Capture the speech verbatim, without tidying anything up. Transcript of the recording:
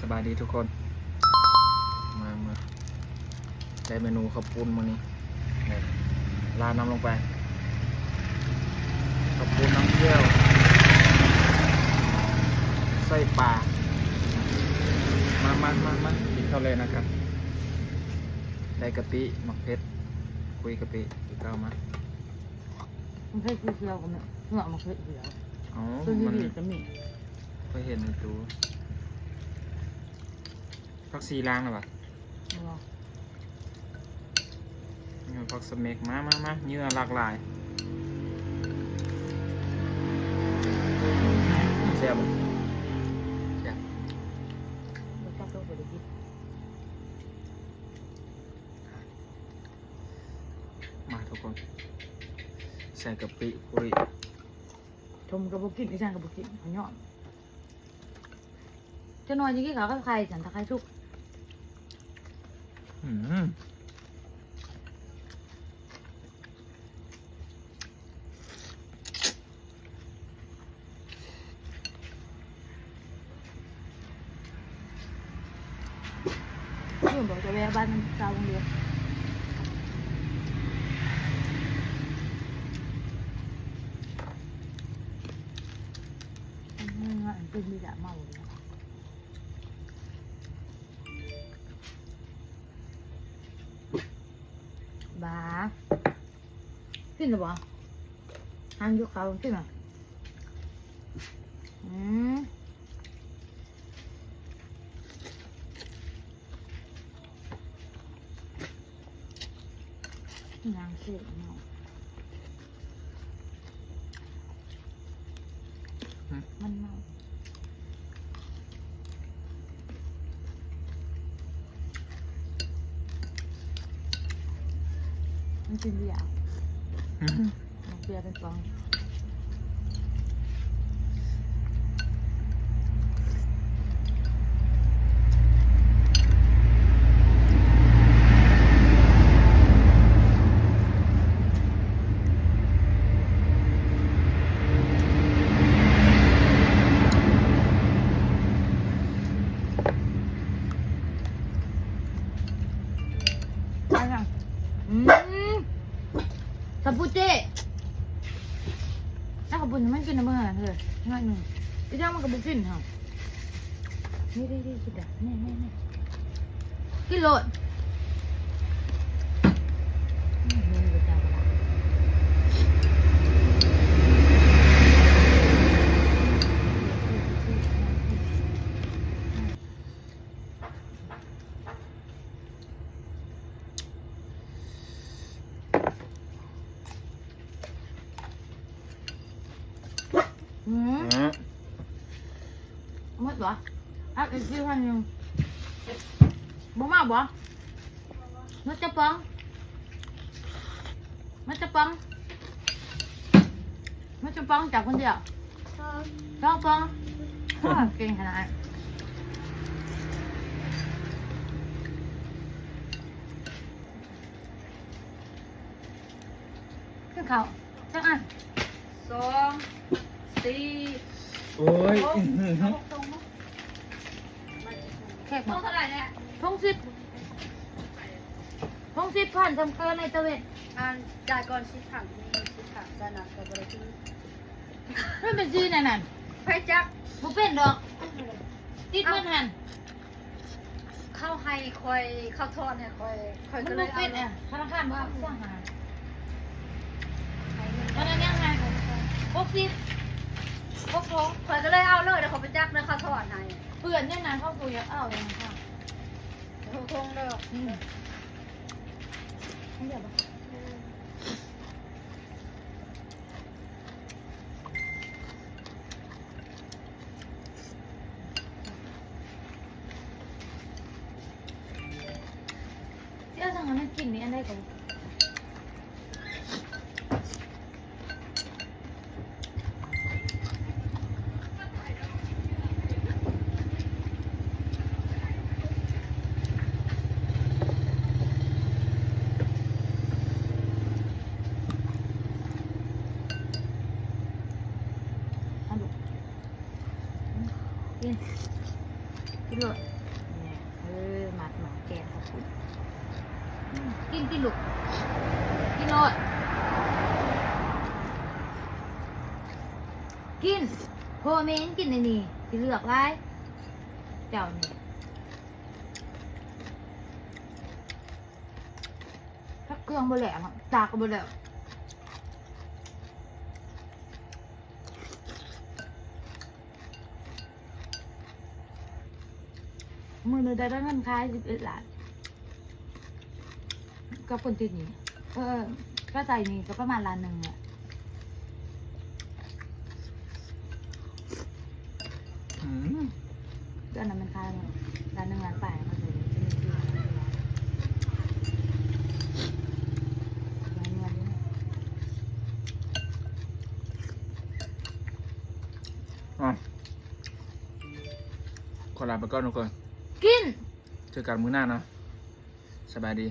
สบายดีทุกคน มา มา ได้เมนูข้าวปุ้นมื้อนี้ นี่ ราดน้ำลงไป ข้าวปุ้นน้ำเจียว ใส่ปลา มา มา มา มา กินข้าวเลยนะครับ ได้กะปิ หมากเผ็ด คุยกะปิ คือเก่ามา มันใช่คือเคียวกันเนี่ย เงาะมันคือเคียว อ๋อ คือ มัน นี่จะมี เคยเห็นในตู้ ผักชีล้างแล้วปะ บ่ นี่ผักสะเม็ก มา มา มา เยื่อหลากหลาย แซ่บบ่ แซ่บ บ่จักโลกบ่ได้กิน มาทุกคน ใส่กะปิปุ้ย ชมก็บ่กิน อีสานก็บ่กิน เขาย้อน จะนอนอย่างนี้เขาก็ใครสันตะไคร้สุก อืม นี่บอกจะแวะบ้านเก่าโรงเรียน อืม อันนี้มีแต่เมาเลยนะ บ้า กินหรือเปล่า ทานอยู่เขากินอ่ะ อืม นางเสียเนาะ อืม มันเมา มันกินเบียร์ อืม เอาเบียร์เป็นกล่อง อะไรอ่ะ อืม สปูเต้ ถ้าขอบคุณมันกินนะเมื่อไหร่เธอหน่อยหนึ่ง อีกอย่างมันก็บ่กินเหรอ นี่ นี่ นี่ คิดอ่ะ นี่ นี่ นี่ กินโลด อืม นี่มันจะจางละ อืม อืม หมดบ่ เอาอีกสี่พันหนึ่ง บ่มาบ่ หมดจะป๋อง หมดจะป๋อง หมดจะป๋องจากคนเดียว สองป๋อง อ้อ เก่งขนาดนั้น ขึ้นเขาจักอัน สอง สี่ โอ้ย หก อื้อหือ เอาหกถุงเนาะ แขก ถุ มาง เท่าไหร่เนี่ย ถุงสิบ ถุงสิบพัน ทำเกินในตะเวน อ่านจ่ายก่อนสิบพัน มีสิบพัน จ่ายหนักก็บ่ได้ซื้อ มันเป็นซื้อนั่นน่ะ ไปจัก บ่เป็นดอก ติดมันหั่น เขาให้ข้อย เขาทอนให้ข้อย ข้อย มัน ก็เล บ่ ยเอา เป็นอ่ะ ธนาคารบ่เอาสั่งหา ให้เงิน ตอนนั้นยังไง หกสิบ หกสิบ ข้อยก็เลยเอาเลย เดี๋ยวเขาไปจักเลย เขาทอนให้ เปื่อนเนี่ยนะ เขาคุยกับเอาเลยค่ะ หกสิบ เด้อ อืม เดี๋ยว เจ้าสั่งอันนั้นกินนี่อันใดก็ เอาลูก กิน กินโลด นี่ เออ มัดหมาแกงขอบคุณ อืม กินติลูก กินโลด กิน พ่อแม่ยังกินในนี่ สิเลือกหลาย เจ้านี่ ผักเครื่องบ่แล้ว ตากก็บ่แล้ว มื้อหนึ่งได้เงินขายสิบเอ็ดล้าน กับคนติดหนี้ เออ ก็จ่ายหนี้ก็ประมาณล้านหนึ่งแหละ อืม ก็อันนั้นมันขายหมด ล้านหนึ่งล้านปลาย มันเลยจะมีซื้อ ล้านเงิน อ่ะ ขอลาไปก่อนทุกคน กิน เจอกันมื้อหน้าเนาะ สบายดี